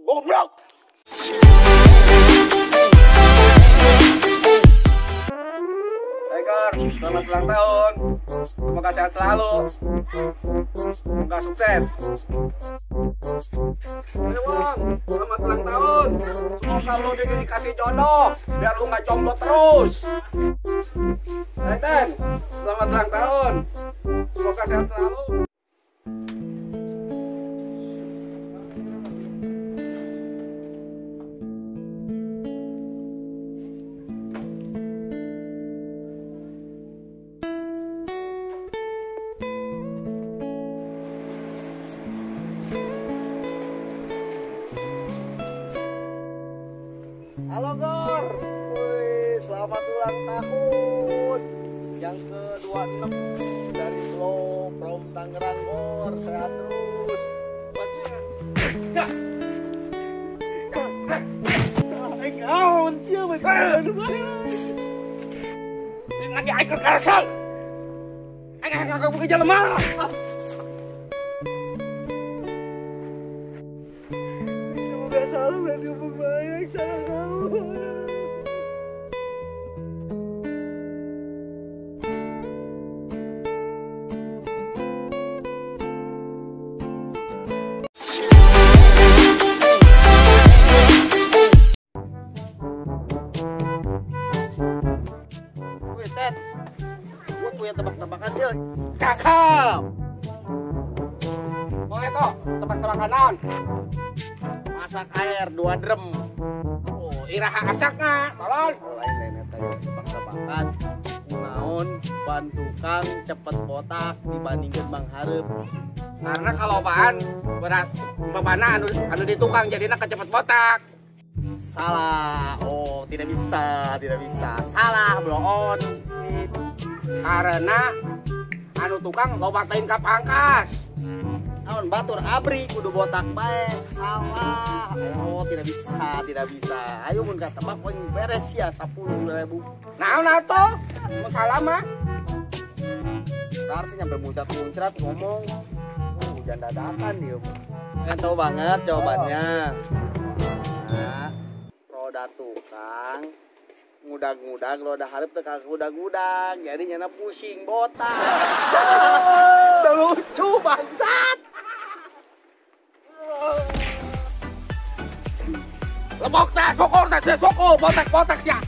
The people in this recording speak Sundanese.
Goblok. Ekor, selamat ulang tahun. Semoga sehat selalu. Semoga sukses. Ayo Wong, selamat ulang tahun. Semoga lu dikasih jodoh, biar lu nggak jomblo terus. Ten, selamat ulang tahun. Semoga sehat selalu. Halo Gor, wih, selamat ulang tahun yang ke-26 dari Slow from Tangerang Gor, sehat terus. Lagi aing karasal. Aing kagak buka jelema. Semoga salah berarti banyak salah kamu. Wih, Ted, gue punya tebak-tebakan, Cil. Cakep. Boleh toh, tebak-tebakan naon? Masak air 2 drum. Oh, iraha asakna, tolol. Lain lain eta tebak-tebakan. Kunaon ban tukang cepet botak dibandingkeun bang hareup. Karena kalau ban berat bebanna anu di tukang jadina kecepet botak. Salah. Oh, tidak bisa, tidak bisa. Salah, bloon. Karena anu tukang loba teuing ka pangkas. Naon batur abri kudu botak bae. Salah. Oh, tidak bisa, tidak bisa. Ayo mun katebak poin beres ya 10.000. Naon atuh? Mun salah mah. Ntar sih nyampe muncrat-muncrat ngomong. Hujan dadakan dia. Kan tahu banget jawabannya. Nah, roda tukang ngudag-ngudag roda hareup teu kagudag-gudag jadi nyana pusing botak. Lucu bangsat. Lebok teh syukur teh syukur botak-botak ya.